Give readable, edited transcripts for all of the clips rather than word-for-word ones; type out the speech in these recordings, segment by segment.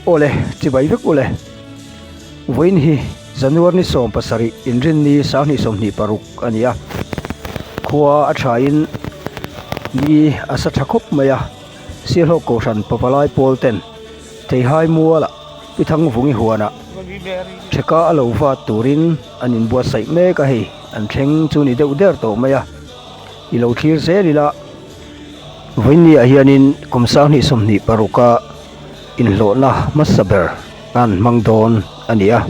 Awle, chibai vek ule. Vawiin hi January ni 17 inrinni 2026 a ni a. Khua a thain ni a sa tha khawp mai a. Sialhawk Kohhran Pavalai pawl ten Theihai mualah Pi Thangvungi huanah theka a lo vat turin an inbuatsaih mek a hei, an thleng chu ni deuh der tawh mai a. I lo thlir zel ila vawiinniah hianin kum 2026 a inhlawhna hmasa ber an hmang dawn a ni a.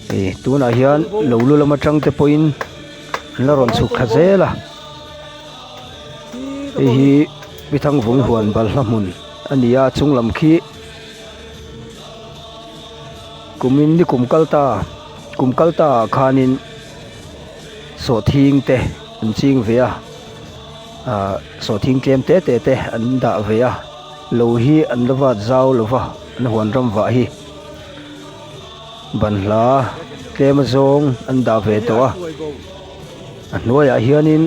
Hei tunah hian lo lu lam atang te pawhin an la rawn chhuk thla zel a hei hi Pi Thangvung huan balhla hmun a ni a chung lam khi kumin ni kum kal ta kum kal ta ah khanin sawhthing te an ching ve a ah sawhthing tlem te te te an dah ve a lo hi an la vat zau lo va an huan ram vah hi. Banhla tlem azawng an dah ve tawh a, a hnuaiah hianin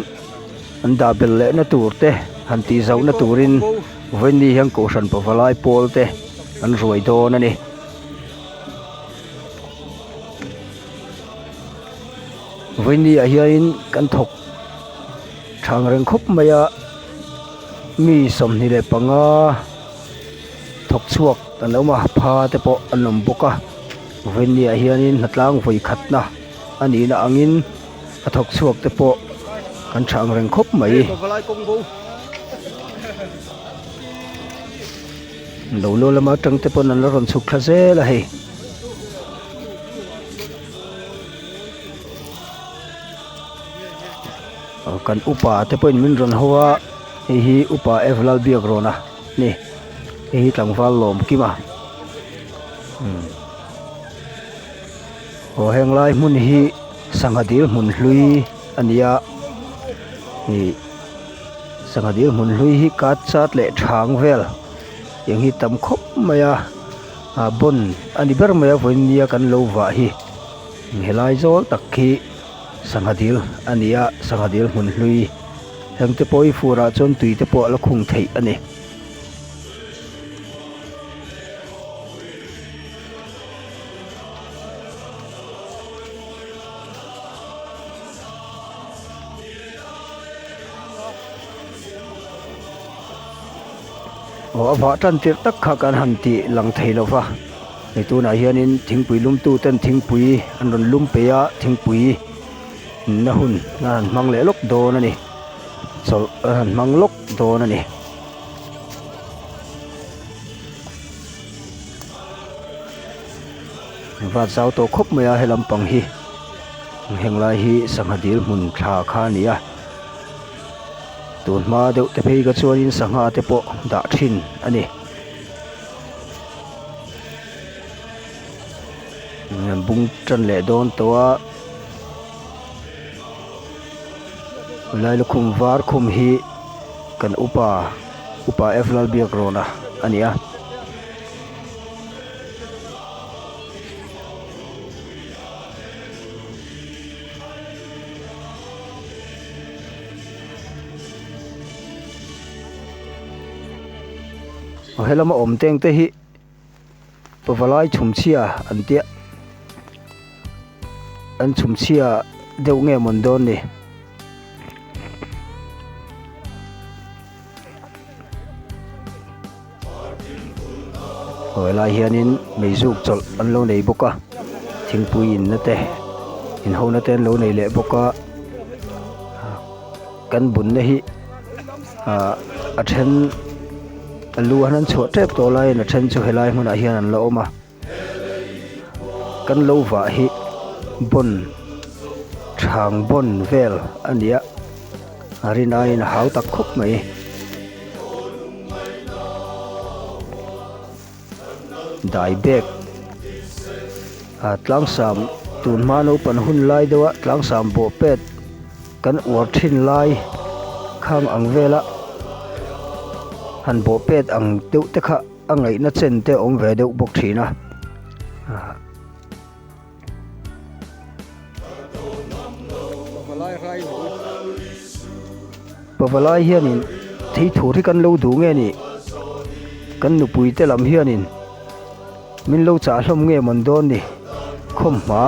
an dah belh lehna tur te han tih zauhna turin vawiin ni hian kohhran pavalai pawl te an ruai dawn a ni. Vawiin ni ah hianin kan thawk thang reng khawp mai a, mi 25. Thawk chhuak an awm a, pha te pawh an awm bawk a, vawiinniah hianin hnatlang vawi khatna a nihna angin a thawk chhuak te pawh kan tha ang reng khawp mai. Lo lo lama atang te pawn an la rawn chhuk thla zel a hei. Kan upa te pawhin min rawn ho a, hei hi upa F Lalbiakrawna. Ni, hei hi tlangval lawm kim a, umm aw heng lai hmun hi sangha dil hmun hlui a ni a, ih sangha dil hmun hlui hi kat chat leh thang vel eng hi tam khawp mai a, ah bawn a ni ber mai a vawiin nia kan lo vah hi helai zawl tak khi sangha dil a ni a, sangha dil hmun hlui. Heng te pawh hi furah chuan tui te pawh a la khung theih a ni. Aw a vah tan tirh tak kha kan han tih lang thei lo va, hei tunah hianin thingpui lumtu ten thingpui an rawn lum peih a, thingpui. Na hun a han hmang leh lawk dawn a ni chawlh a han hmang lawk dawn a ni. Vat zau tawh khawp mai a he lampang hi heng lai hi sangha dil hmun thla kha a ni a tun hma deuh te phei kha chuanin sangha te pawh dah thin a ni. Bung tan leh dawn tawh a. Helai lukhum var khum hi kan upa upa F Lalbiakrawna a ni a. Aw helama awm teng te hi. Pavalai chhumchhia an tia an chhumchhia deuh nge mawn dawn ni. Aw helai hianin meizuk chawlh an lo nei bawk a thingpui inna te inhona te an lo nei leh bawk a. Kan bunna hi ah a then a lu an han chhuah tep tawh laiin a then chu helai hmunah hian an la awm a kan lo vah hi bawn thang bawn vel a ni a a rin aiin a hau tak khawp mai. Dai bag ah tlangsam tun hma naupang hun lai deuh a tlangsam bawh pet kan uar thin lai khang ang vela han bawh pet ang deuh te kha a ngaihna chen te a awm ve deuh bawk thin a. Pavalai hianin thei thur hi kan lo duh nge ni? Kan nupui te lam hianin min lo chah hlawm nge mawn dawn ni? Khawmhma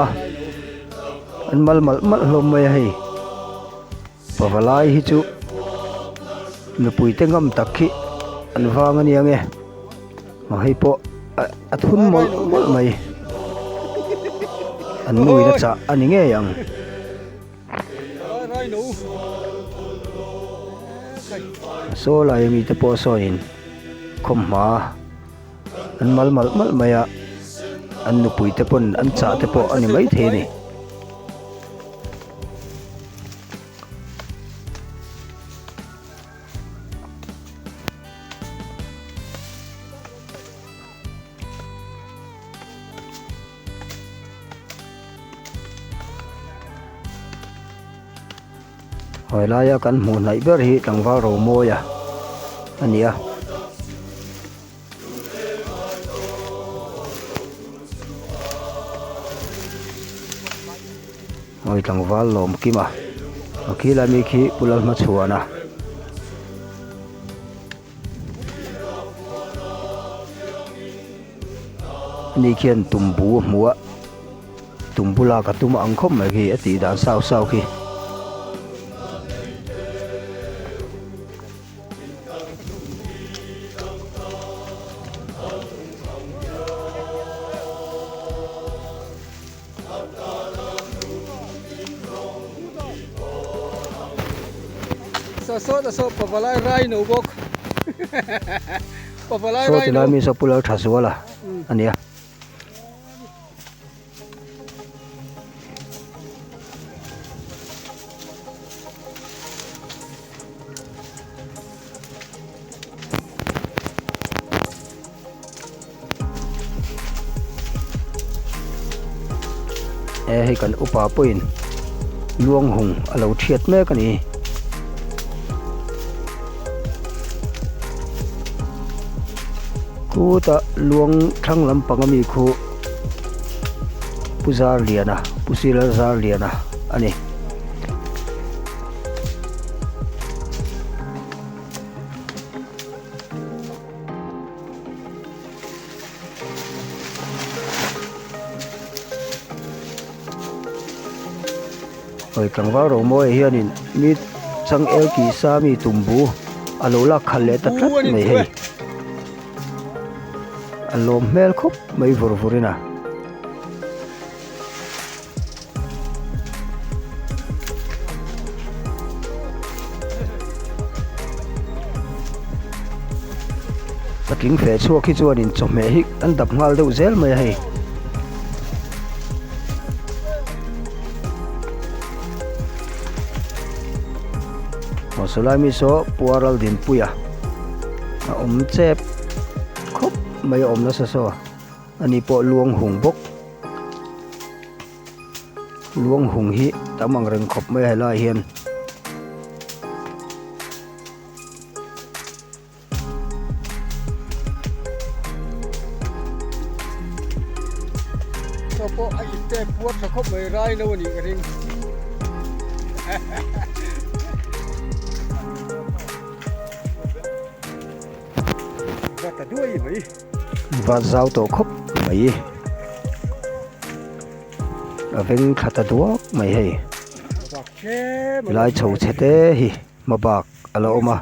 an mal malh malh hlawm mai a hei. Pavalai hi chu nupui te ngam tak hi an vang a nia nge. Aw hei pawh a thun mawlh mawlh mai. An nuin a chah a ni ngei ang. Saw lai ami te pawh sawnin khawmhma an mal malh malh mai a, an nupui te pawn an chah te pawh a ni maithei a ni. Hawi laia kan hmuh hnaih ber hi tlangval Romawia a ni a. Hawi tlangval lawm kim a, a khi lai mi khi Pu Lalhmachhuana. Ani khian tumbu a hmu a, tumbu lak a tum a ang khawp mai khi a tih dan sau sau khi. Saw ti lai mi saw pu Lalthazuala a nia. E hei kan upa pawhin luang hung a lo thiat mek a ni. Khutah luang thlang lampang ami khu Pu Zarliana Pu Silar Zarliana a ni. Hawi tlangval Romawia hianin mi changel tih sa mi tumbu a lo lak khalh leh ta tlat mai hei. A lawm hmel khawp mai vur vur in a. Patling feh chhuak hi chuanin chawhmeh hi an dap nghal deuh zel mai a hei. Aw sawlai mi saw Puaral Dinpuia a awm chep khawp mai a awm nasa saw ani pawh luang hung bawk. Luang hung hi tam ang reng khawp mai a helaiah hian. Saw pawh a ipte puar tha khawp mai rai lo a nih ka ring. Va ta duai mai. Va zau tawh khawp mai. A veng thla ta duak mai hei. Helai chho chhe te hi hma bak a la awm a.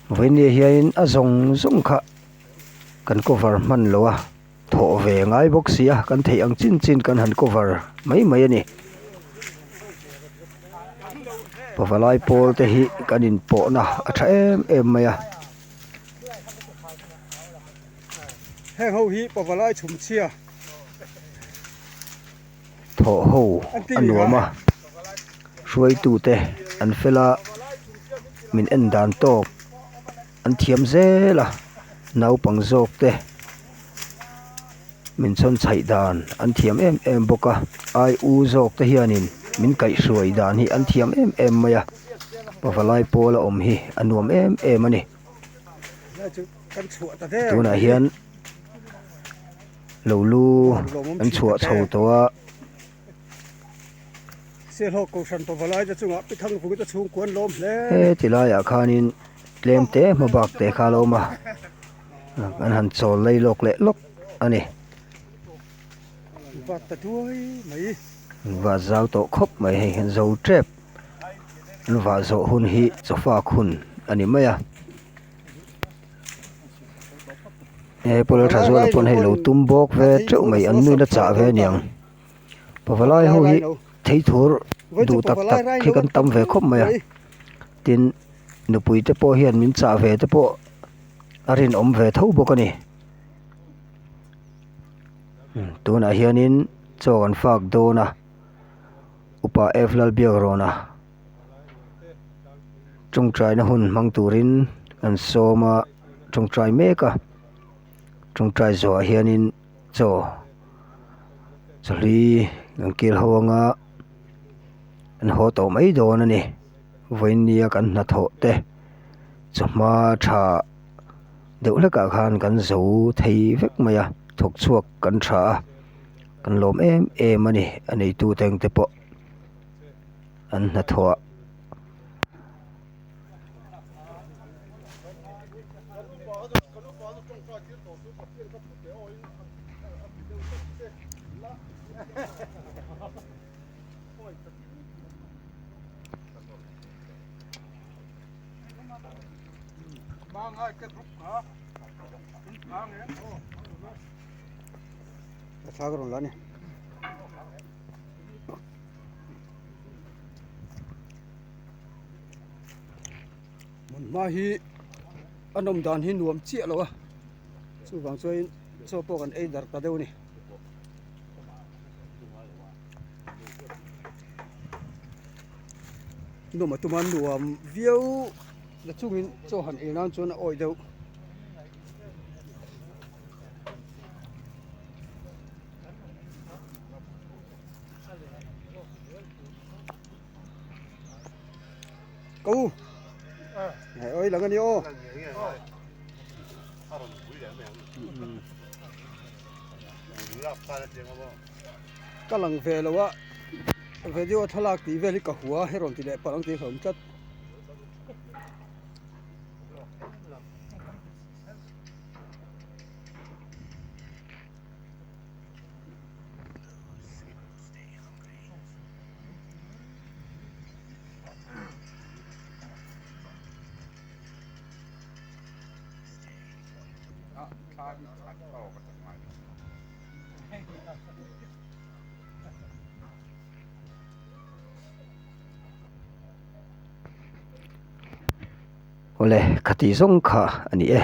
Vawinia hianin a zawng zawng kha kan cover hman lo a thawh ve ngai bawk si a kan theih ang chin chin kan han cover mai mai a ni. Pavalai pawl te hi kan inpawhna a tha em em mai a. Heng ho hi pavalai chhumchhia. Thawh ho a nuam a, hruaitute an fel a, min en dan tawk an thiam zel a, naupang zawk te min chhawn chhaih dan an thiam em em bawk a, ai u zawk te hianin min kaihhruai dan hi an thiam em em mai a, pavalai pawl a awm hi a nuam em em a ni. Tunah hian lo lu an chhuah chho tawh a. Sialhawk Kohhran Pavalai te chungah Pi Thangvungi te chhungkua an lawm hle. He ti laiah khanin tlem te hma bak te kha a lo awm a, an han chawl lei lawk leh lawk a ni. Vat ta duai mai. Vat zau tawh khawp mai hei hian zo tep an vah zawh hun hi chawfak hun a ni mai a. He pawlh tha zuala pawn hei lo tum bawk ve teuh mai an nuin a chah ve aniang pavalai ho hi theithur duh tak tak hi kan tam ve khawp mai a tin nupui te pawh hian min chah ve te pawh a rinawm ve tho bawk a ni tunah hianin chaw an fak dawn a upa F Lalbiakrawna. Tawngtaina hun hmang turin an sawm a tawngtai mek a tawngtai zawhah hianin chaw chawhlui an kil ho anga an haw tawh mai dawn a ni vawiin nia kan hnathawh te chawhma tha deuh hlekah khan kan zo thei vek mai a thawk chhuak kan tha a kan lawm em em a ni a neitu te ang te pawh. An hnathawh ah Hmun hma hi a nawm dan hi nuam chiah lo a chuvang chuan chaw pawh kan ei dar ta deuh a ni. Nawm a tum a nuam viau na chungin chaw han ei nan chuan a awih deuh. Ko hei oi lang ani aw ka lang ve lo a video thlalak tih vel hi ka hua he rawn ti leh palh ang tih a hlawm tlat. Awle khati zawng kha a ni e.